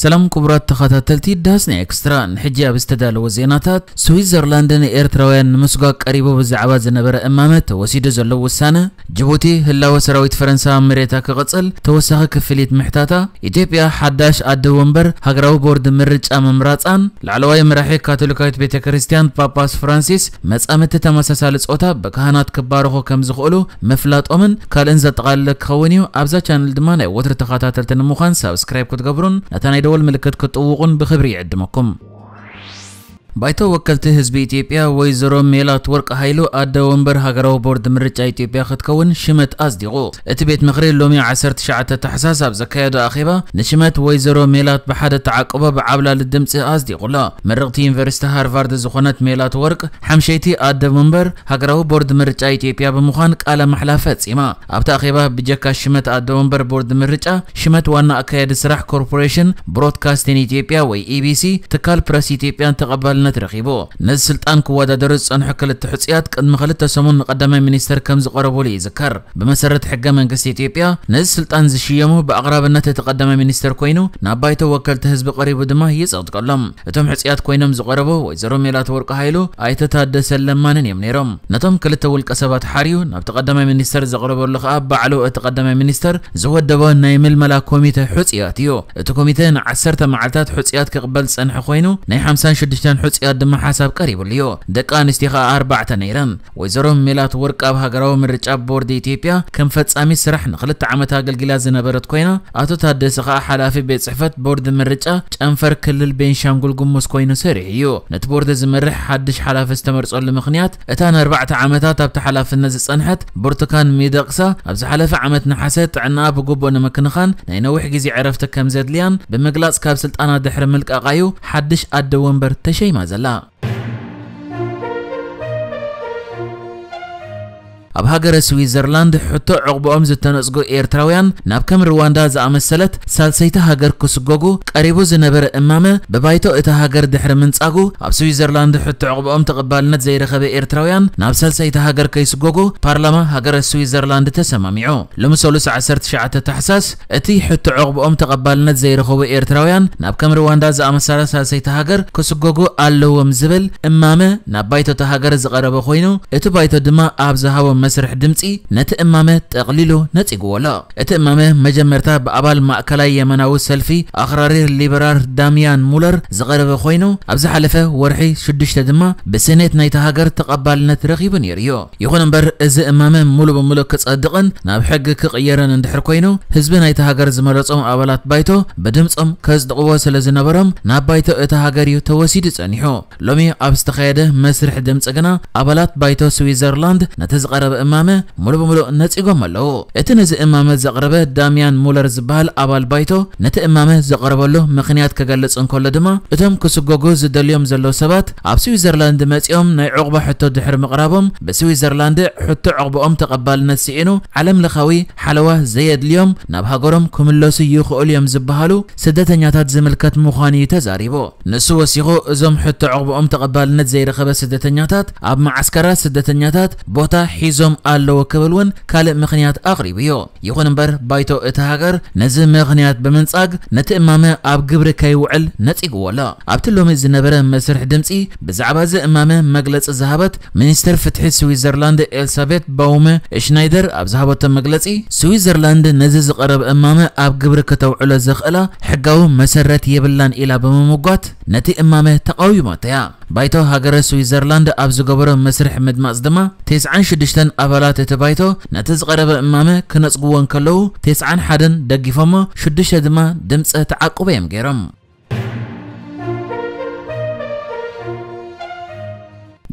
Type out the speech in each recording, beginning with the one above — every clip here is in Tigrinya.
ሰላም ክቡራት ተኸታተልቲ ዳስና ኤክስትራ፣ ንሕጂ ኣብ ዝተዳለወ ዜናታት፣ ስዊዘርላንድ ንኤርትራውያን ንምስጓግ ቀሪቡ ብዛዕባ ዝነበረ እማመ ተወሲዱ ዘሎ ውሳነ፣ ጅቡቲ ህላወ ሰራዊት ፈረንሳ ኣብ መሬታ ክቕጽል ተወሳኺ ክፍሊት ምሕታታ፣ ኢትዮጵያ ሓዳሽ ኣደ ወንበር ሃገራዊ ቦርድ ምርጫ ምምራጻን፣ ላዕለዋይ መራሒ ካቶሊካዊት ቤተ ክርስቲያን ጳጳስ ፍራንሲስ መጻምድቲ ተመሳሳሊ ጾታ ብካህናት ክባረኹ ከም ዝኽእሉ ምፍላጦምን ካልእን ዘጠቓለለ ክኸውን እዩ። ኣብዛ ቻነል ድማ ናይ ወትሪ ተኸታተልቲ ንምዃን ሳብስክራይብ ክትገብሩን ነታ ናይ ደወል ምልክት ክትጥውቑን ብኽብሪ ይዕድመኩም። ባይቶ ወከልቲ ህዝቢ ኢትዮጵያ ወይዘሮ ሜላት ወርቅ ሃይሉ ኣደ ወንበር ሃገራዊ ቦርድ ምርጫ ኢትዮጵያ ክትከውን ሽመት ኣጽዲቑ። እቲ ቤት ምኽሪ ሎሚ ዓሰርተ ትሽዓተ ታሕሳስ ኣብ ዘካየዶ ኣኼባ ንሽመት ወይዘሮ ሜላት ብሓደ ተዓቅቦ ብዓብላሊ ድምፂ ኣጽዲቑ ኣሎ። ምርቕቲ ዩኒቨርሲቲ ሃርቫርድ ዝኾነት ሜላት ወርቅ ሓምሸይቲ ኣደ ወንበር ሃገራዊ ቦርድ ምርጫ ኢትዮጵያ ብምዃን ቃለ ማሕላ ፈጺማ። ኣብቲ ኣኼባ ብጀካ ሽመት ኣደ ወንበር ቦርድ ምርጫ፣ ሽመት ዋና ኣካያዲ ስራሕ ኮርፖሬሽን ብሮድካስቲን ኢትዮጵያ ወይ ኢቢሲ፣ ትካል ፕረስ ኢትዮጵያን ተቐባልነት ረኺቡ። ነዚ ስልጣን ክወዳደሩ ዝጸንሑ ክልተ ሕጹያት ቅድሚ ክልተ ሰሙን ንቀዳማይ ሚኒስተር ከም ዝቐረቡሉ ይዝከር። ብመሰረት ሕገ መንግስቲ ኢትዮጵያ፣ ነዚ ስልጣን ዝሽየሙ ብኣቕራብነት እቲ ቀዳማይ ሚኒስተር ኮይኑ፣ ናብ ባይቶ ወከልቲ ህዝቢ ቀሪቡ ድማ ይጽድቀሎም። እቶም ሕጹያት ኮይኖም ዝቐረቡ ወይዘሮ ሜላት ወርቅ ሃይሉ፣ ኣይተ ታደሰ ለማንን እዮም ነይሮም። ነቶም ክልተ ውልቀ ሰባት ሓርዩ ናብቲ ቀዳማይ ሚኒስተር ዘቕረበሉ ከኣ ባዕሉ እቲ ቀዳማይ ሚኒስተር ዝወደቦ ናይ ምልመላ ኮሚተ ሕጹያት እዩ። እቲ ኮሚተ ንዓሰርተ መዓልታት ሕጹያት ክቕበል ዝጸንሐ ኮይኑ፣ ናይ ሓምሳን ሽዱሽተን ሕጹያት ድማ ሓሳብ ቀሪቡሉ እዩ። ደቂ ኣንስትዮ ከኣ ኣርባዕተ ነይረን። ወይዘሮ ሜላት ወርቅ ኣብ ሃገራዊ ምርጫ ቦርድ ኢትዮጵያ ከም ፈጻሚ ስራሕ ንክልተ ዓመት ኣገልጊላ ዝነበረት ኮይና፣ ኣቶ ታደሰ ከኣ ሓላፊ ቤት ጽሕፈት ቦርድ ምርጫ ጨንፈር ክልል ቤንሻንጉል ጉሙዝ ኮይኑ ሰሪሑ እዩ። ነቲ ቦርድ ዝመርሕ ሓድሽ ሓላፊ ዝተመርጸሉ ምኽንያት፣ እታ ንኣርባዕተ ዓመታት ኣብቲ ሓላፍነት ዝጸንሐት ብርቱካን ሚደቕሳ፣ ኣብ ዝሓለፈ ዓመት ነሓሰ ጥዕናኣ ብግቡእ ንምክንኻን ናይ ነዊሕ ግዜ ዕረፍቲ ከም ዘድልያን ብምግላጽ፣ ካብ ስልጣና ድሕሪ ምልቃቓ እዩ ሓድሽ ኣደ ወንበር ተሸይማ ዘላ። ኣብ ሃገረ ስዊዘርላንድ ሕቶ ዕቑብኦም ዝተነጽጉ ኤርትራውያን ናብ ከም ሩዋንዳ ዝኣመሰለት ሳልሰይቲ ሃገር ክስጎጉ ቀሪቡ ዝነበረ እማመ ብባይቶ እታ ሃገር ድሕሪ ምንጻጉ፣ ኣብ ስዊዘርላንድ ሕቶ ዕቑብኦም ተቐባልነት ዘይረኸበ ኤርትራውያን ናብ ሳልሰይቲ ሃገር ከይስጎጉ ፓርላማ ሃገረ ስዊዘርላንድ ተሰማሚዑ። ሎሚ ሰሉስ ዓሰርተ ትሽዓተ ታሕሳስ እቲ ሕቶ ዕቑብኦም ተቐባልነት ዘይረኸቡ ኤርትራውያን ናብ ከም ሩዋንዳ ዝኣመሰላ ሳልሰይቲ ሃገር ክስጎጉ ኣለዎም ዝብል እማመ ናብ ባይቶ እታ ሃገር ዝቐረበ ኮይኑ፣ እቲ ባይቶ ድማ ኣብ ዝሃቦ መስርሕ ድምጺ ነቲ እማመ ጠቕሊሉ ነጺግዎ ኣሎ። እቲ እማመ መጀመርታ ብኣባል ማእከላይ የማናዊ ሰልፊ ኣኽራሪ ሊበራል ዳሚያን ሙለር ዝቐረበ ኮይኑ፣ ኣብ ዝሓለፈ ወርሒ ሽዱሽተ ድማ ብሴኔት ናይታ ሃገር ተቐባልነት ረኺቡ ነይሩ እዩ። ይኹን እምበር፣ እዚ እማመ ሙሉ ብምሉእ ክጸድቕን ናብ ሕጊ ክቕየርን እንድሕር ኮይኑ፣ ህዝቢ ናይታ ሃገር ዝመረጾም ኣባላት ባይቶ ብድምጾም ከጽድቕዎ ስለ ዝነበሮም፣ ናብ ባይቶ እታ ሃገር እዩ ተወሲዱ ጸኒሑ። ሎሚ ኣብ ዝተኻየደ መስርሕ ድምጺ ግና፣ ኣባላት ባይቶ ስዊዘርላንድ ነቲ ዝቐረበ እማመ ሙሉ ብምሉእ ነጺጎም ኣለዉ። እቲ ነዚ እማመ ዘቕረበ ዳሚያን ሙለር ዝበሃል ኣባል ባይቶ፣ ነቲ እማመ ዘቕረበሉ ምኽንያት ክገልጽ እንከሎ ድማ፣ እቶም ክስጎጉ ዝደልዮም ዘለዉ ሰባት ኣብ ስዊዘርላንድ መጺኦም ናይ ዑቕባ ሕቶ ድሕሪ ምቕራቦም፣ ብስዊዘርላንድ ሕቶ ዑቕባኦም ተቐባልነት ስኢኑ፣ ዓለም ለኻዊ ሓለዋ ዘየድልዮም፣ ናብ ሃገሮም ክምለሱ ይኽእሉ እዮም ዝበሃሉ ስደተኛታት ዝምልከት ምዃኑ እዩ ተዛሪቡ። ንሱ ወሲኹ፣ እዞም ሕቶ ዑቕባኦም ተቐባልነት ዘይረኸበ ስደተኛታት ኣብ መዓስከራት ስደተኛታት ቦታ ሒዞም ኣለዉ ክብል እውን ካልእ ምኽንያት ኣቕሪቡ እዩ። ይኹን እምበር፣ ባይቶ እታ ሃገር ነዚ ምኽንያት ብምንጻግ፣ ነቲ እማመ ኣብ ግብሪ ከይውዕል ነጺግዎ ኣሎ። ኣብቲ ሎሚ ዝነበረ መስርሕ ድምጺ፣ ብዛዕባ እዚ እማመ መግለጺ ዝሃበት ሚኒስተር ፍትሒ ስዊዘርላንድ ኤልሳቤት ባውመ ሽናይደር ኣብ ዝሃበቶ መግለጺ፣ ስዊዘርላንድ ነዚ ዝቐረበ እማመ ኣብ ግብሪ ከተውዕሎ ዘኽእላ ሕጋዊ መሰረት የብላን ኢላ ብምምጓት፣ ነቲ እማመ ተቓዊማቶ እያ። ባይቶ ሃገረ ስዊዘርላንድ ኣብ ዝገበሮ መስርሕ ምድማጽ ድማ፣ ተስዓን ሽዱሽተን ኣባላት እቲ ባይቶ ነቲ ዝቐረበ እማመ ክነጽግዎ እንከለዉ፣ ተስዓን ሓደን ደጊፎሞ፣ ሽዱሽተ ድማ ድምጸ ተዓቅቦ እዮም ገይሮም።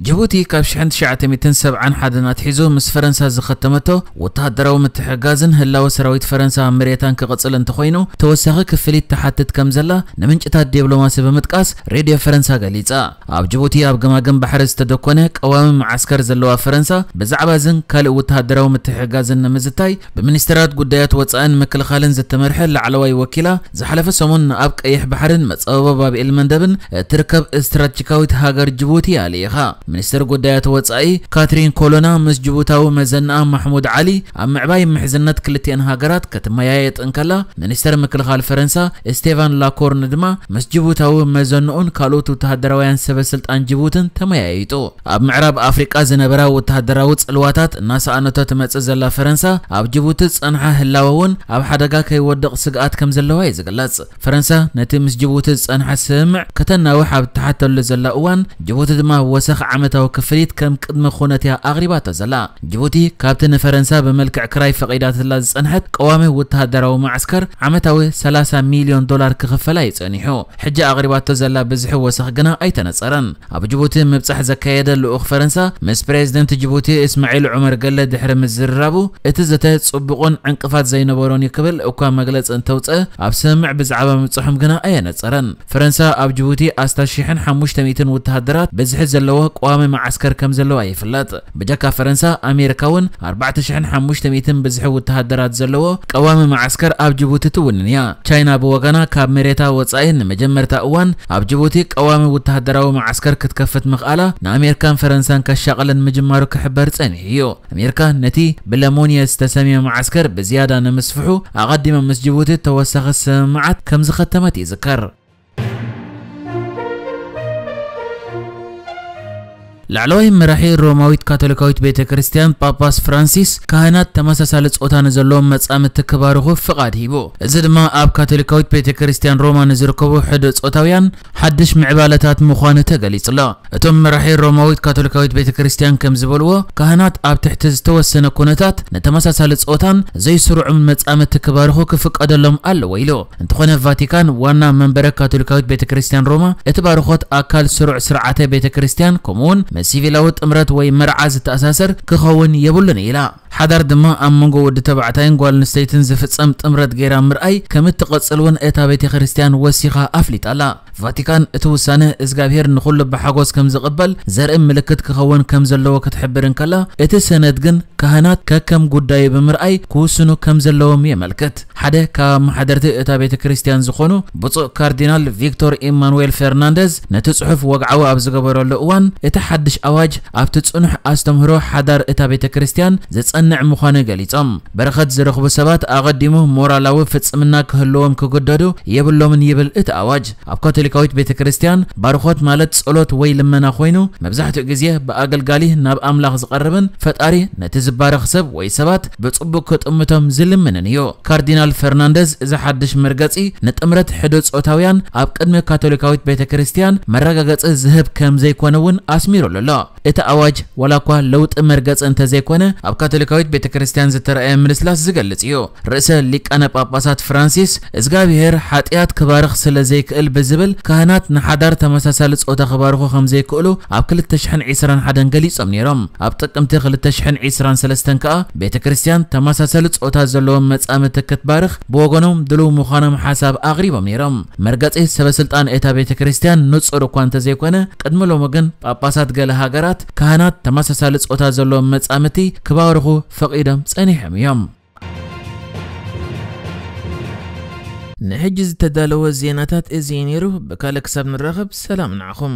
ጅቡቲ ካብ ሽሕን ትሽዓተ ሚእትን ሰብዓን ሓደን ኣትሒዙ ምስ ፈረንሳ ዝኸተመቶ ወተሃደራዊ ምትሕግጋዝን ህላወ ሰራዊት ፈረንሳ ኣብ መሬታን ክቕጽል እንተኾይኑ፣ ተወሳኺ ክፍሊት ትሓትት ከም ዘላ ንምንጭታት ዲፕሎማሲ ብምጥቃስ ሬድዮ ፈረንሳ ገሊጻ። ኣብ ጅቡቲ ኣብ ገማግም ባሕሪ ዝተደኮነ ቀዋሚ መዓስከር ዘለዋ ፈረንሳ፣ ብዛዕባ እዝን ካልእ ወተሃደራዊ ምትሕግጋዝን ንምዝታይ፣ ብሚኒስተራት ጉዳያት ወጻእን ምክልኻልን ዝተመርሐ ላዕለዋይ ወኪላ፣ ዝሓለፈ ሰሙን ንኣብ ቀይሕ ባሕርን መጻበቦ ባብ ኤል መንደብን እትርከብ ስትራቴጂካዊት ሃገር ጅቡቲ እያ ልኢኻ። ሚኒስትር ጉዳያት ወጻኢ ካትሪን ኮሎና ምስ ጅቡታዊ መዘናኣ ማሕሙድ ዓሊ ኣብ ምዕባይ ምሕዝነት ክልቲአን ሃገራት ክትመያየጥ እንከላ፣ ሚኒስትር ምክልኻል ፈረንሳ ስቴቫን ላኮርን ድማ ምስ ጅቡታዊ መዘንኡን ካልኦት ወተሃደራውያን ሰበ ስልጣን ጅቡትን ተመያይጡ። ኣብ ምዕራብ ኣፍሪቃ ዝነበራ ወተሃደራዊ ጽልዋታት እናሰኣነቶ ትመጽእ ዘላ ፈረንሳ፣ ኣብ ጅቡቲ ዝጸንሓ ህላወ እውን ኣብ ሓደጋ ከይወድቕ ስግኣት ከም ዘለዋ እዩ ዝግለጽ። ፈረንሳ ነቲ ምስ ጅቡቲ ዝጸንሐ ስምምዕ ከተናውሕ ኣብ እትሓተሉ ዘላ እዋን፣ ጅቡቲ ድማ ወሰኽ ዓመታዊ ክፍሊት ከም ቅድመ ኩነት እያ ኣቕሪባቶ ዘላ። ጅቡቲ ካብቲ ንፈረንሳ ብመልክዕ ክራይ ፈቒዳትላ ዝጸንሐት ቀዋሚ ወተሃደራዊ ማዕስከር ዓመታዊ ሰላሳ ሚልዮን ዶላር ክኽፈላ እዩ ጸኒሑ። ሕጂ ኣቕሪባቶ ዘላ ብዝሒ ወሰኽ ግና ኣይተነጸረን። ኣብ ጅቡቲ ምብጻሕ ዘካየደ ልኡኽ ፈረንሳ ምስ ፕሬዝደንት ጅቡቲ እስማዒል ዑመር ገለ ድሕሪ ምዝርራቡ፣ እቲ ዘተ ጽቡቕን ዕንቅፋት ዘይነበሮን እዩ ክብል እኳ መግለጺ እንተውጽአ፣ ኣብ ስምምዕ ብዛዕባ ምብጽሖም ግና ኣየነጸረን። ፈረንሳ ኣብ ጅቡቲ ኣስታት ሽሕን ሓሙሽተ ሚእትን ወተሃደራት ብዝሒ ዘለዎ ቀዋሚ መዓስከር ከም ዘለዋ ይፍለጥ። ብጀካ ፈረንሳ፣ ኣሜሪካ እውን ኣርባዕተ ሽሕን ሓሙሽተ ሚእትን ብዝሒ ወተሃደራት ዘለዎ ቀዋሚ መዓስከር ኣብ ጅቡቲ ትውንን እያ። ቻይና ብወገና ካብ መሬታ ወጻኢ ንመጀመርታ እዋን ኣብ ጅቡቲ ቀዋሚ ወተሃደራዊ መዓስከር ክትከፍት ምኽኣላ ንኣሜሪካን ፈረንሳን ከሻቕለን ምጅማሩ ክሕበር ጸኒሑ እዩ። ኣሜሪካ ነቲ ብለሞንየ ዝተሰምየ መዓስከር ብዝያዳ ንምስፍሑ ኣቐዲማ ምስ ጅቡቲ ተወሳኺ ስምምዓት ከም ዝኸተመት ይዝከር። ላዕለዋይ መራሒ ሮማዊት ካቶሊካዊት ቤተ ክርስቲያን ጳጳስ ፍራንሲስ ካህናት ተመሳሳሊ ጾታ ንዘለዎም መጻምድቲ ክባርኹ ፍቓድ ሂቡ። እዚ ድማ ኣብ ካቶሊካዊት ቤተ ክርስቲያን ሮማ ንዝርከቡ ሕደ ጾታውያን ሓድሽ ምዕባለታት ምዃኑ ተገሊጹ ኣሎ። እቶም መራሒ ሮማዊት ካቶሊካዊት ቤተ ክርስቲያን ከም ዝበልዎ፣ ካህናት ኣብ ትሕቲ ዝተወሰነ ኩነታት ንተመሳሳሊ ጾታን ዘይስሩዕን መጻምድቲ ክባርኹ ክፍቀደሎም ኣለዎ ኢሉ። እንተኾነ ቫቲካን ዋና መንበረ ካቶሊካዊት ቤተ ክርስቲያን ሮማ እቲ ባርኾት ኣካል ስሩዕ ስርዓተ ቤተ ክርስቲያን ከምኡውን ምስ ሲቪላዊ ጥምረት ወይ መርዓ ዝተኣሳሰር ክኸውን የብሉን ኢላ። ሓዳር ድማ ኣብ መንጎ ወዲ ተባዕታይን ጓል ኣንስተይትን ዝፍጸም ጥምረት ገይራ ምርኣይ ከም እትቐጽል እውን እታ ቤተ ክርስቲያን ወሲኻ ኣፍሊጣ ኣላ። ቫቲካን እቲ ውሳነ እግዚኣብሔር ንኹሉ ብሓጎስ ከም ዝቕበል ዘርኢ ምልክት ክኸውን ከም ዘለዎ ክትሕብር እንከላ፣ እቲ ሰነድ ግን ካህናት ከከም ጉዳዩ ብምርኣይ ክውስኑ ከም ዘለዎም የመልክት። ሓደ ካብ ኣመሓደርቲ እታ ቤተ ክርስቲያን ዝኾኑ ብፁዕ ካርዲናል ቪክቶር ኢማኑኤል ፈርናንደዝ ነቲ ጽሑፍ ወግዓዊ ኣብ ዝገበረሉ እዋን፣ እቲ ሓድሽ ኣዋጅ ኣብቲ ጽኑሕ ኣስተምህሮ ሓዳር እታ ቤተ ክርስቲያን ዘጸንዕ ምዃኑ ገሊጾም፣ በረኸት ዝረኽቡ ሰባት ኣቐዲሙ ሞራላዊ ፍጽምና ክህልዎም ክግደዱ የብሎምን ይብል እቲ ኣዋጅ። ኣብ ካቶሊካዊት ቤተ ክርስቲያን ባርኾት ማለት ጸሎት ወይ ልመና ኮይኑ፣ መብዛሕትኡ ግዜ ብኣገልጋሊ ናብ ኣምላኽ ዝቐርብን ፈጣሪ ነቲ ዝባረኽ ሰብ ወይ ሰባት ብጽቡቕ ክጥምቶም ዝልምንን እዩ። ካርዲናል ፈርናንደዝ እዚ ሓድሽ መርገጺ ንጥምረት ሕደ ጾታውያን ኣብ ቅድሚ ካቶሊካዊት ቤተ ክርስቲያን መረጋገጺ ዝህብ ከም ዘይኮነ እውን ኣስሚሩሉ ኣሎ። እቲ ኣዋጅ ዋላ እኳ ለውጢ መርገጺ እንተዘይኮነ፣ ኣብ ካቶሊካዊት ቤተ ክርስቲያን ዝተረኣየ ምልስላስ ዝገልጽ እዩ። ርእሰ ሊቃነ ጳጳሳት ፍራንሲስ፣ እግዚኣብሔር ሓጢኣት ክባርኽ ስለ ዘይክእል ብዝብል፣ ካህናት ንሓዳር ተመሳሳሊ ጾታ ክባርኹ ከም ዘይክእሉ ኣብ ክልተ ሽሕን ዕስራን ሓደን ገሊጾም ነይሮም። ኣብ ጥቅምቲ ክልተ ሽሕን ዕስራን ሰለስተን ከኣ ቤተ ክርስቲያን ተመሳሳሊ ጾታ ዘለዎም መጻምድቲ ክትባርኽ ብወገኖም ድሉው ምዃኖም ሓሳብ ኣቕሪቦም ነይሮም። መርገጺ ሰበ ስልጣን እታ ቤተ ክርስቲያን ንጹር እኳ እንተዘይኮነ፣ ቅድሚ ሎሚ ግን ጳጳሳት ገለ ሃገራት ካህናት ተመሳሳሊ ጾታ ዘለዎም መጻምድቲ ክባርኹ ፈቒዶም ጸኒሖም እዮም። ንሕጂ ዝተዳለወ ዜናታት እዚ እዩ ነይሩ። ብካልእ ክሳብ ንራኸብ ሰላም ንዓኹም።